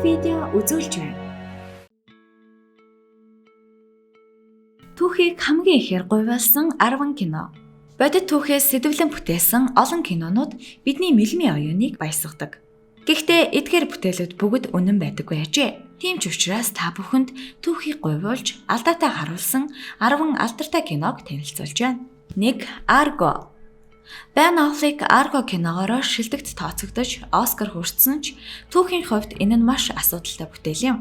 видео үзүүлж байна. Түүхийг хамгийн ихээр гуйвалсан 10 кино. Бодит түүхээс сэдэвлэн бүтээсэн олон кинонууд бидний мэлмийн оюуныг баясгадаг. Гэхдээ эдгээр бүтээлүүд бүгд үнэн байдаггүй ажээ. Тийм ч учраас та бүхэнд түүхийг гуйвуулж алдаатай харуулсан 10 алдартай киног танилцуулж байна. 1. Argo. Ben Affleck Argo киногоороо шилдэгт тооцогдож Оскар хүртсэн ч түүхийн хувьд энэ нь маш асуудалтай бүтээл юм.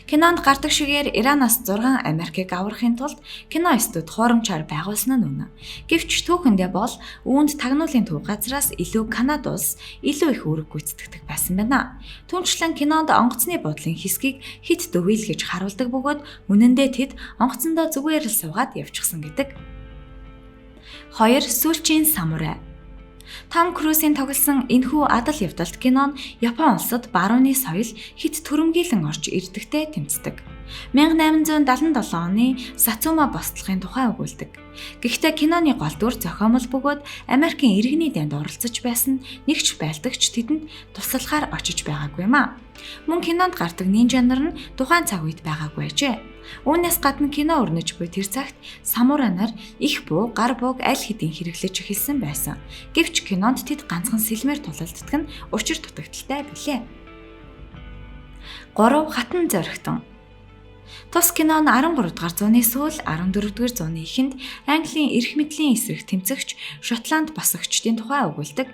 Кинонд гардаг шигээр Иранаас 6 Америкийг аврахын тулд кино студи хуурамчаар байгуулсан нь үнэн. Гэвч түүхэндээ бол үүнд тагнуулын төв газраас илүү Канада улс илүү их үүрэг гүйцэтгэдэг байсан байна. Түүнчлэн кинонд онгоцны буудлын хэсгийг хэт дөвийл гэж харуулдаг бөгөөд үнэндээ тэд онгоцондоо зүгээр л суугаад явчихсан гэдэг. 2. Сүүлчийн самурай. Том Крузийн тоглосон энэхүү адал явдалт кино нь Япон улсад барууны соёл хэт түрэмгийлэн орж ирдэгтэй тэмцдэг. 1877 оны Сацума босдлогын тухай өгүүлдэг. Гэхдээ киноны гол дүр зохиомол бөгөөд Америкийн иргэний дайнд оролцож байсан нэг ч байлдагч тэдэнд тусалахаар очиж байгаагүй юм а. Мөн кинонд гардаг нинжа нар нь тухайн цаг үед байгаагүй ажээ. Үүнээс гадна кино өрнөж буй тэр цагт самурай нар их буу, гар бууг аль хэдийн хэрэглэж эхэлсэн байсан. Гэвч кинонд тэд ганцхан сэлмээр тулалддаг нь учир дутагдaltaй билээ. 3. Хатан зоригтон. Тус кино нь 13 дугаар зууны сүүл 14 дугаар зууны эхэнд Английн эрх мэдлийн эсрэг тэмцэгч Шотланд босгогчдын тухай өгүүлдэг.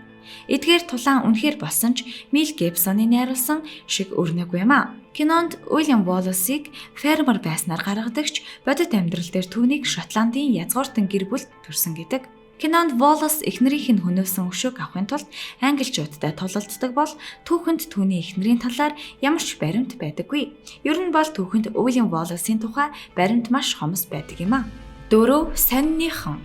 Эдгээр тулаан үнэхээр болсон ч Мел Гибсоны найруулсан шиг өрнөгүй юм а. Кинонд Уильям Уоллесыг фермер байснаар гаргадагч бодит амьдрал дээр түүнийг Шотландын язгууртан гэр бүлд төрсөн гэдэг. Кинонд Уоллес эхнэрийнх нь хөнөөсөн өшөөг авахын тулд англичуудтай тулалддаг бол түүхэнд түүний эхнэрийн талаар ямар ч баримт байдаггүй. Ер нь бол түүхэнд Уильям Уоллесийн тухай баримт маш хомс байдаг юм а. 4. Сониныхан.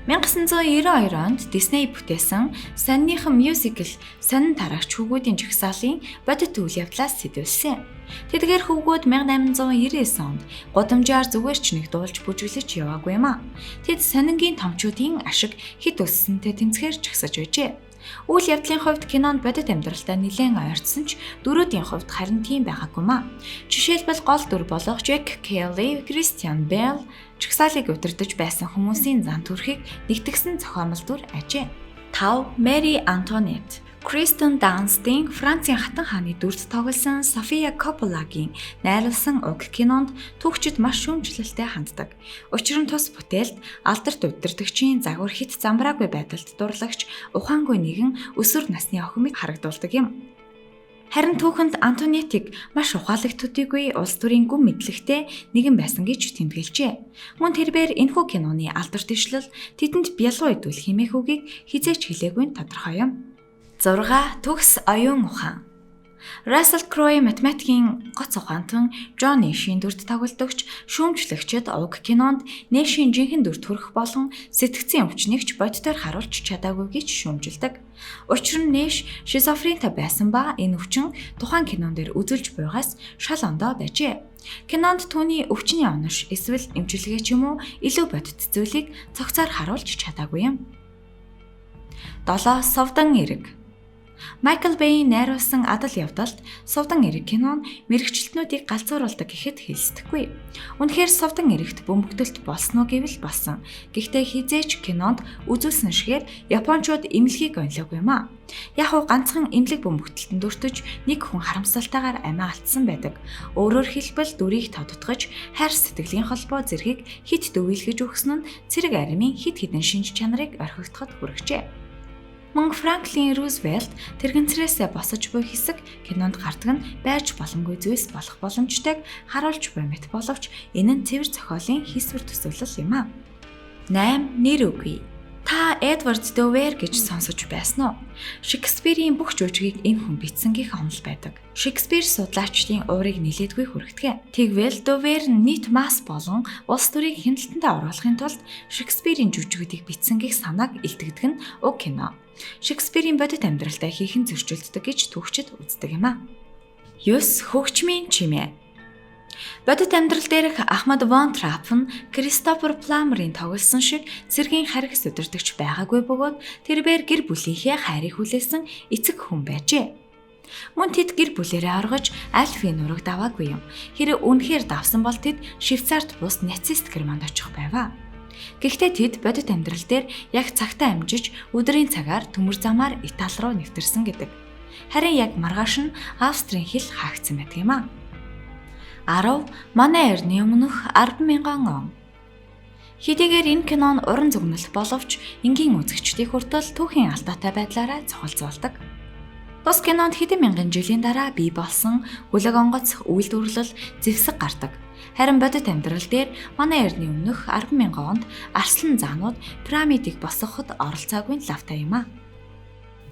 1992 онд Disney бүтээсэн Сониныхан мюзикл сонин тарагч хөвгүүдийн жагсаалын бодит үйл явдлаас сэдэвлэсэн. Тэдгээр хөвгүүд 1899 онд гудамжаар зүгээр ч нэг дуулж бүжиглэж яваагүй юм а. Тэд сонингийн томчуудын ашиг хэд өссөнтэй тэмцэхээр жагсаж байжээ. Үйл явдлын хувьд кинонд бодит амьдралтай нэлээд ойртсон ч дөрүүдийн хувьд харин тийм байгаагүй юм а. Жишээлбэл гол дүр болох Jack Kelly, Christian Bale жагсаалыг удирдах байсан хүмүүсийн зан төрхийг нэгтгсэн зохиомол дүр ажээ. 5. Mary Antoinette. Кристен Данстын Францын хатан хааны дүрд тоглосон София Копполагийн найруулсан уг кинонд түүхчид маш шүүмжлэлтэй ханддаг. Учир нь тус бүтээлд алдарт удирдагчийн загвар хэт замбраагүй байдалд дурлагч ухаангүй нэгэн өсвөр насны охин мэт харагдуулдаг юм. Харин түүхэнд Антонетиг маш ухаалаг төдийгүй улс төрийн гүн мэдлэгтэй нэгэн байсан гэж тэмдэглэжээ. Мөн тэрбээр энэхүү киноны алдарт ишлэл тэдэнд бялуу идвэл хэмээх үгийг хэзээ ч хэлээгүй нь тодорхой юм. 6. Төгс оюун ухаан. Russell Crowe математикийн гоц ухаантан Джон Нэшийн дүрд тоглодогч шүүмжлэгчид уг кинонд Нэшийн жинхэнэ дүрд хүрэх болон сэтгцийн өвчнийг ч бодитоор харуулж чадаагүй гэж шүүмжилдэг. Учир нь Нэш шизофрентай байсан ба энэ өвчин тухайн кинон дээр үзүүлж буйгаас шал ондоо байжээ. Кинонд түүний өвчний онош эсвэл эмчилгээ ч юм уу илүү бодит зүйлийг цогцоор харуулж чадаагүй юм. 7. Сувдан эрэг. Майкл Бэйн найруулсан адал явдалт Сувдан эрэг кино нь мэргэжилтнүүдийг галзууруулдаг гэхэд хэлсдэхгүй. Үнэхээр Сувдан эрэгт бөмбөгдөлт болсон уу гэвэл болсон. Гэхдээ хэзээ ч кинонд үзүүлсэн шигээр японочууд эмнэлгийг онилоогүй юм а. Яг уу ганцхан эмнэлэг бөмбөгдөлтөнд өртөж нэг хүн харамсалтайгаар амиа алдсан байдаг. Өөрөөр хэлбэл дүрийг тодотгож хайр сэтгэлийн холбоо зэргийг хэт дөвийлгэж өгсөн нь цэрэг армийн хэд хэдэн шинж чанарыг орхигдоход хүргэжээ. Мөн Франклин Рузвельт тэргэнцрээсээ босож буй хэсэг кинонд гардаг нь байж боломгүй зүйлс болох боломжтойг харуулж буй мэт боловч энэ нь цэвэр зохиолын хийсвэр төсөөлөл юм а. 8. Нэр үгүй. Та Эдвард де Вер гэж сонсож байсан уу? Шекспирийн бүх жүжигийг энэ хүн бичсэн гэх онол байдаг. Шекспир судлаачдын уурыг нилээдгүй хүргэдэг. Тэгвэл де Вер нь нийт масс болон улс төрийг хяналтандаа оруулахын тулд Шекспирийн жүжигүүдийг бичсэн гэх санааг илтгэдэг нь уг кино. Шекспирийн бодит амьдралтай хийхэн зөрчилддөг гэж түүхчид үздэг юм а. 9. Хөгжмийн чимээ. Бодит амьдрал дээрх Ахмад Вон Трапп нь Кристофер Пламерийн тоглосон шиг цэргийн харгас удирдагч байгаагүй бөгөөд тэрбээр гэр бүлийнхээ хайрыг хүлээсэн эцэг хүн байжээ. Мөн тэд гэр бүлээрээ оргож Альфийн нураг даваагүй юм. Хэрэв үнэхээр давсан бол тэд Швейцарт бус нацист Германд очих байваа. Гэхдээ тэд бодит амьдрал дээр яг цагтаа амжиж өдрийн цагаар төмөр замаар Итали руу нэвтэрсэн гэдэг. Харин яг маргааш нь Австрийн хил хаагдсан байдаг юм аа. 10. Манай эртний өмнөх 10,000 он. Хэдийгээр энэ кино нь уран зөгнөлт боловч энгийн үзэгчдийг хүртэл түүхийн алдаатай байдлаараа цохилцуулдаг. Тус кинонд хэдэн мянган жилийн дараа бий болсон хүлэг онгоц, үйлдвэрлэл, зэвсэг гардаг. Харин бодит амьдрал дээр манай эртний өмнөх 10,000 онд арслан заанууд пирамидыг босгоход оролцоогүй лавтай юм аа.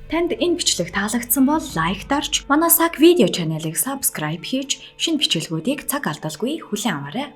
Танд энэ бичлэг таалагдсан бол like дарж, манай Сак видео channel-ыг subscribe хийж шинэ бичлэгүүдийг цаг алдалгүй хүлээн аваарай.